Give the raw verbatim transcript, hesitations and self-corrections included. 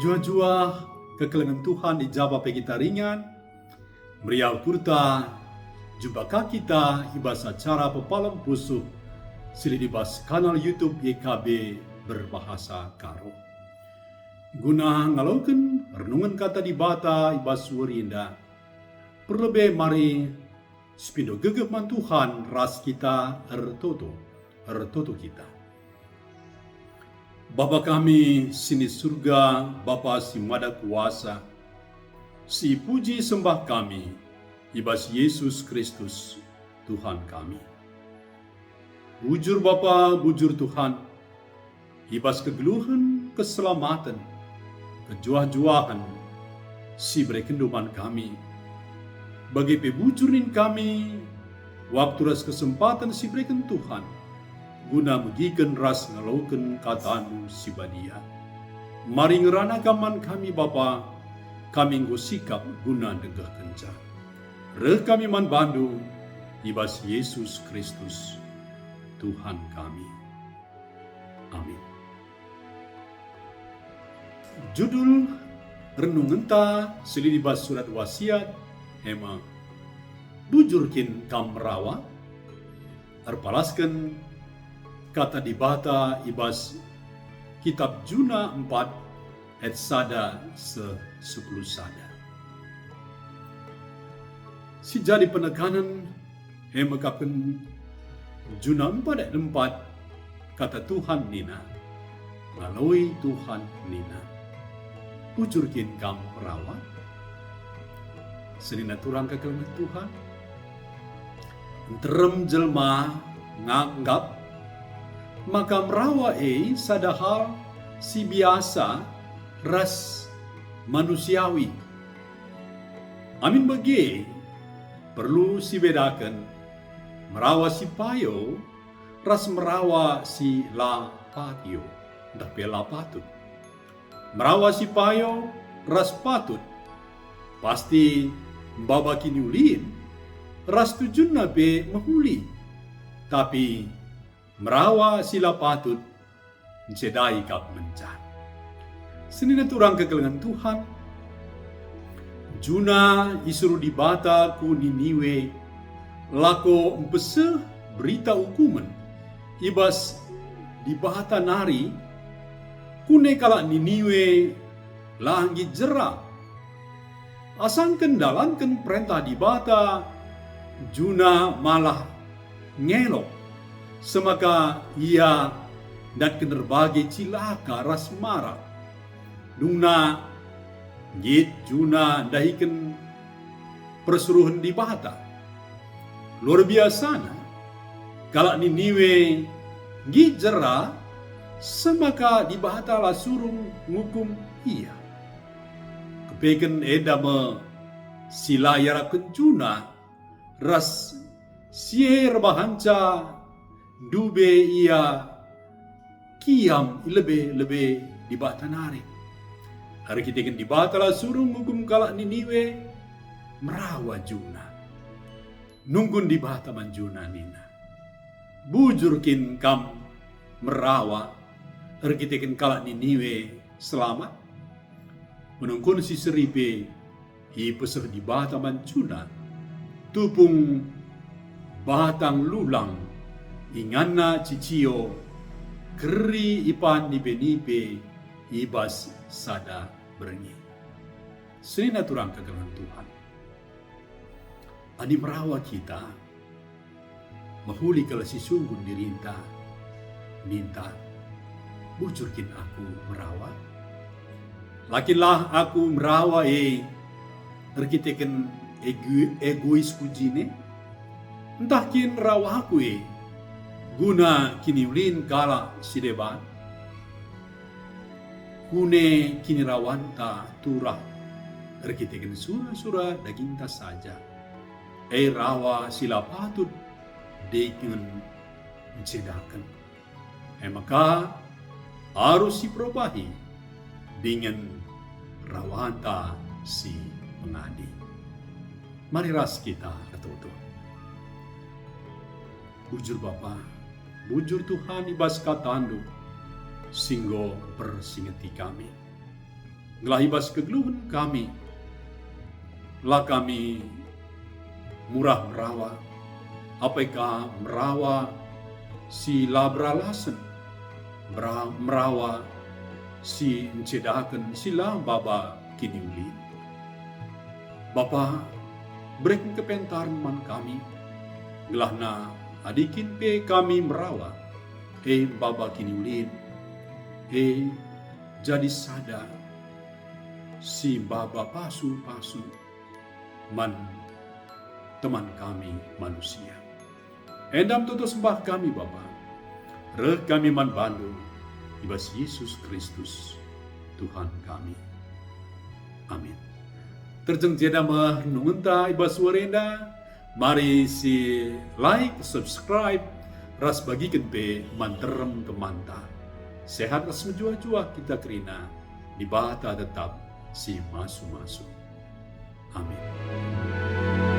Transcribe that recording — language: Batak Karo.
Juah-juah kekelengen Tuhan i ja pe kita ringan, meriah ukurta, jumpa ka kita i bas acara pepalem pusuh si lit i bas kanal YouTube Y K B berbahasa Karo. Guna ngaloken renungen Kata Dibata i bas wari enda, perlebe mari sipindo gegeh man Tuhan ras kita ertoto, ertoto kita. Bapa kami si ni Surga, Bapa si Mada Kuasa, sipuji sembah kami i bas Yesus Kristus, Tuhan kami. Bujur Bapa, bujur Tuhan, i bas kegeluhen, keselamaten, kejuah-juahen si iberekenndu man kami. Bage pe bujur nin kami waktu ras kesempaten si ibereken Tuhan guna megiken ras ngaloken KataNdu si badia. Mari ngerana Kam man kami, Bapa, kami enggo sikap guna ndengkehkenca. Reh kami man baNdu i bas Yesus Kristus, Tuhan kami. Amin. Judul renungenta si lit i bas surat Wasiat e me, Bujur kin kam merawa? Erpalasken Kata Dibata i bas Kitab Juna empat ayat sada seh sepuluh sada. Si jadi penekanen e mekapken Juna empat ayat empat, Kata Tuhan nina, ngaloi Tuhan nina, "Bujur kin kam merawa?" Senina turang kekelengen Tuhan, nterem jelma nganggap maka merawa e sada hal si biasa ras manusiawi. Amin bage, perlu sibedaken merawa si payo ras merawa si la payo, ntah pe la patut. Merawa si payo ras patut pasti maba kiniulin ras tujunna pe mehuli. Tapi merawa si la patut ncedai kap ngenca. Senina turang kekelengen Tuhan, Juna isuruh Dibata ku Niniwe lako mpeseh berita ukumen i bas Dibata nari, kune kalak Niniwe la nggit jera. Asangken ndalanken perentah Dibata, Juna malah ngelok, semaka ia ndatken erbage cilaka ras marak. Dungna nggit Juna ndahiken persuruhen Dibata. Luar biasana, kalak Niniwe nggit jera, semaka Dibata la suruh ngukum ia. Kepeken enda me si la iarapken Juna ras si e erbahanca ndube ia kiam i lebe-lebe Dibata nari. Erkiteken Dibata la suruh ngukum kalak Niniwe, merawa Juna. Nungkun Dibata man Juna nina, "Bujur kin kam merawa erkiteken kalak Niniwe selamat?" Nungkun si seri pe ipeseh Dibata man Juna, tupung batang lulang, inganna cicio, keri ipan nipe-nipe i bas sada berngi. Senina turang kekelengen Tuhan. Adi merawa kita, mehuli kal sisungkun dirinta, ninta, "Bujur kin aku merawa? La kin lah aku merawa e erkiteken ego-, egoisku jine? Ntah kin rawaku e guna kiniulin kalak si deban? Kune kinirawanta turah erkiteken sura-sura dagingta saja. E rawa si la patut dingen ncedaken. E maka arus siperobahi dingen rawanta si pengadi." Mari ras kita ertoto. Bujur Bapa, bujur Tuhan i bas KataNdu si enggo mpersingeti kami. Gelah i bas kegeluhen kami, la kami murah merawa, apai ka merawa si la beralasen, mera-, merawa si ncedaken si la maba kiniulin. Bapa, bereken kepentaren man kami, gelahna adi kin pe kami merawa, e maba kiniulin, e jadi sada si maba pasu-pasu man teman kami manusia. Enda me toto sembah kami, Bapa. Reh kami man bandu i bas Yesus Kristus, Tuhan kami. Amin. Terjeng jenda me renungenta i bas wari enda. Mari si like, subscribe, ras bagiken pe man nterem temanta. Sehat ras mejuah-juah kita kerina. Dibata tetap si masu-masu. Amin.